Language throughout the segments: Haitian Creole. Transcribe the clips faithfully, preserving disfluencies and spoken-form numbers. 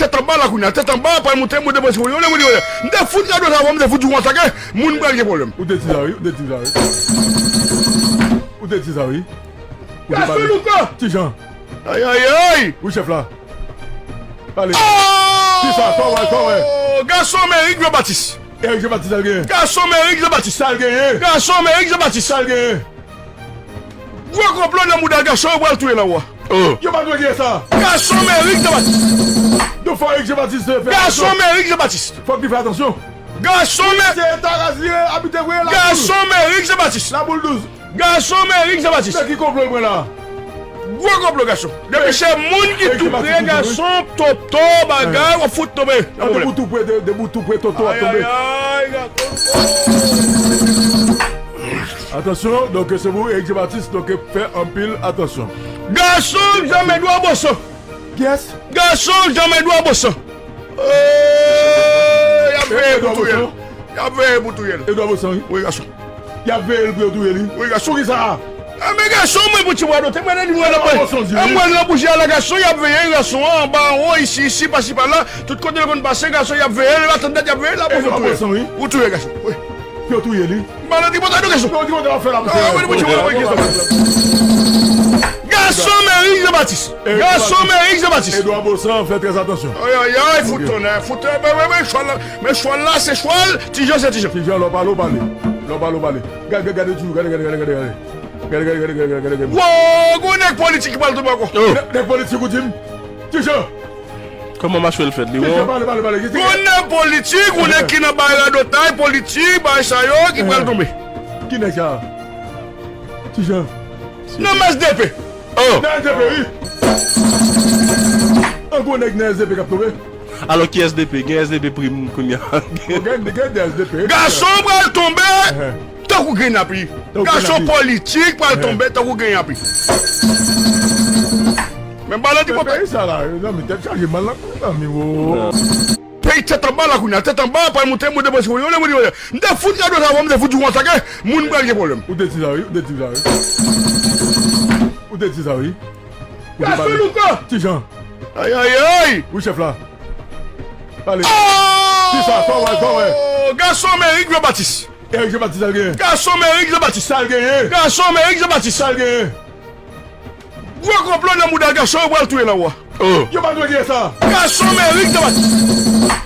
Tèt anba la kounye a, tèt anba, pral monte, monte, monte, monte, monte, monte. M te fout gade sa, m te fout di konsa ke moun pral gen pwoblèm. Ou te di sa wi, ou te di sa wi. Ou te di sa wi. Ou te pale. Gason Louko! Ti Jan. Ay, ay, ay! Wi, chèf la. Pale. Oh! Kisa? Sa w wè, sa w wè? Gason men Eric Jean Baptiste. Eric Jean Baptiste al genyen. Gason men Eric Jean Baptiste. Sa l genyen. Gason men Eric Jean Baptiste. Sa l genyen. Gwo konplo nan mouda gason yo pral touye la wa. Oh. Yo pa dwe gen sa. Gason men Eric Jean Baptiste. Nou fò Eric Jean Baptiste fè atansyon. Gason men Eric Jean Baptiste. Fòk li fè atansyon. Gason men. Se Taraz li ye, abite vre la. Gason men Eric Jean Baptiste. La boule douze. Gason men Eric Jean Baptiste. Men ki konplo l pran la? Gwo konplo gason. Depi se moun ki tou pre gason, toto, bagay, w ap fout tonbe. Nan pwoblèm. Depi w tou pre, de- depi w tou pre, toto ap tonbe. Ay, ay, ay, gason. Atansyon, donk se pou Eric Jean Baptiste, donk fè anpil atansyon. Gason, janm dwa boson. Kiyès? Gason, janm dwa boson. Eh, y ap veye pou touye l. Y ap veye pou touye l. Edouard Bossan, wi. Wi, gason. Y ap veye l pou yo touye li. Wi, gason. Poukisa? Enben, gason, mwen pou ti bwa dote, mwen nan li, mwen nan mwen. Mwen nan bouji a la, gason, y ap veye gason an, anba, anwo, isi, isi, pasi, pala. Tout kote l konn pase, gason, y ap veye l, matant dat, y ap veye l, la, pou yo touye l. Pou touye gason. Wi. Pou yo touye li. Maladi, mwen ta nou gason. Gason men Eric Jean Baptiste. Gason men Eric Jean Baptiste. Edouard Bossan, fè trè atansyon. Ay, ay, ay, fout tonnè, fout tonnè, men, men, men, chwal la, men chwal la, se chwal, Ti Jan, se Ti Jan. Ti Jan, lè w pale, w pale. Lè w pale, w pale. Gade, gade, gade, toujou, gade, gade, gade, gade, gade. Gade, gade, gade, gade, gade, gade. Wo, gwo nèg politik ki pral tonbe ankò. Nèg, nèg politik ou di m? Ti Jan. Kòman machwè l fèt, li won? Ti Jan, pale, pale, pale. Gwo nèg politik, ou nèg ki nan bay radotay, politik, bay sa yo, ki pral tonbe. Ki nèg sa? Ti Jan. Nan M S D P. Oh. Nan S D P, wi. An gwo nèg nan S D P k ap tonbe. Alò ki S D P? Gen S D P prim kounye a. Bon, gen, gen de S D P. Gason pral tonbe tankou grenn lapli. Gason politik pral tonbe tankou grenn lapli. Men maladi papa. Peyi sa la, zanmi, tèt chaje mal la, zanmi, wo. Peyi tèt anba la kounye a, tèt anba, pral monte, monte, monte, monte, monte. M te fout gade sa, m te fout di konsa ke moun pral gen pwoblèm. Ou te di sa wi, ou te di sa wi. Ou te di sa wi. Gason Louko! Ti Jan. Ay, ay, ay! Wi, chèf la. Pale. Oh! Kisa? Sa w wè, sa w wè? Gason men Eric Jean Baptiste. Eric Jean Baptiste, sa l genyen. Gason men Eric Jean Baptiste. Sa l genyen. Gason men Eric Jean Baptiste. Sa l genyen. Gwo konplo nan mouda gason yo pral touye la wa. Oh. Yo pa dwe gen sa. Gason men Eric Jean Baptiste.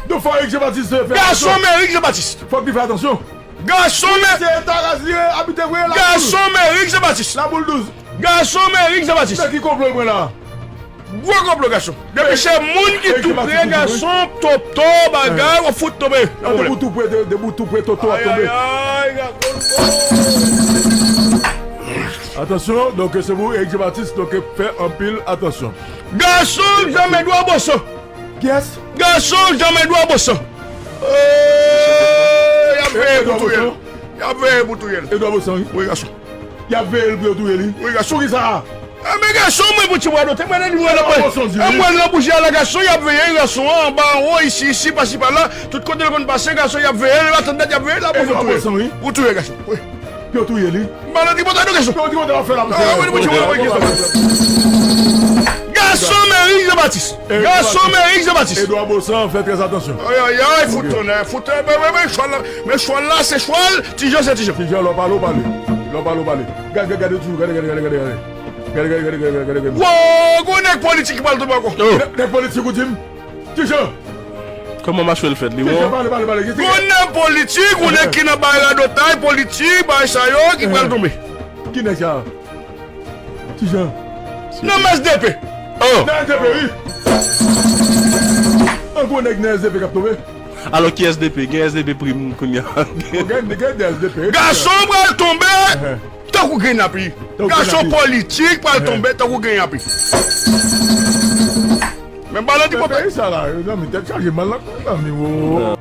Nou fò Eric Jean Baptiste fè atansyon. Gason men Eric Jean Baptiste. Fòk li fè atansyon. Gason men. Se Taraz li ye, abite vre la. Gason men Eric Jean Baptiste. La boule douze. Gason men Eric Jean Baptiste. Men ki konplo l pran la? Gwo konplo gason. Depi se moun ki tou pre gason, toto, bagay, w ap fout tonbe. Nan pwoblèm. Depi w tou pre, de- depi w tou pre, toto ap tonbe. Ay, ay, ay, gason. Atansyon, donk se pou Eric Jean Baptiste, donk fè anpil atansyon. Gason, janm dwa boson. Kiyès? Gason, janm dwa boson. Eh, y ap veye pou touye l. Y ap veye pou touye l. Edouard Bossan, wi. Wi, gason. Y ap veye l pou yo touye li. Wi, gason. Poukisa? Enben, gason, mwen pou ti bwa dote, mwen nan li, mwen nan mwen. Mwen nan bouji a la, gason, y ap veye gason an, anba, anwo, isi, isi, pasi, pala. Tout kote l konn pase, gason, y ap veye l, matant dat, y ap veye l, la, pou yo touye. Pou touye gason. Wi. Pou yo touye li. Maladi, mwen ta nou gason. Mwen di mwen ta fè la. Gason men Eric Jean Baptiste. Gason men Eric Jean Baptiste. Edouard Bossan, fè trè atansyon. Ay, ay, ay, fout tonnè, fout tonnè, men, men, men, chwal la, men chwal la, se chwal, Ti Jan, se Ti Jan. Ti Jan, lè w pale, w pale. Lè w pale, w pale. Gade, gade, gade, toujou, gade, gade, gade, gade, gade. Gade, gade, gade, gade, gade, gade. Wo, gwo nèg politik ki pral tonbe ankò. Nèg, nèg politik ou di m? Ti Jan. Kòman machwè l fèt, li won? Ti Jan, pale, pale, pale. Gwo nèg politik, ou nèg ki nan bay radotay, politik, bay sa yo, ki pral tonbe. Ki nèg sa? Ti Jan. Nan M S D P. Oh. Nan S D P, wi. An gwo nèg nan S D P k ap tonbe. Alò ki S D P? Gen S D P prim kounye a. Gen, gen de S D P. Gason pral tonbe tankou grenn lapli. Gason politik pral tonbe tankou grenn lapli. Men maladi papa. Peyi sa la, zanmi, tèt chaje mal la, zanmi, wo.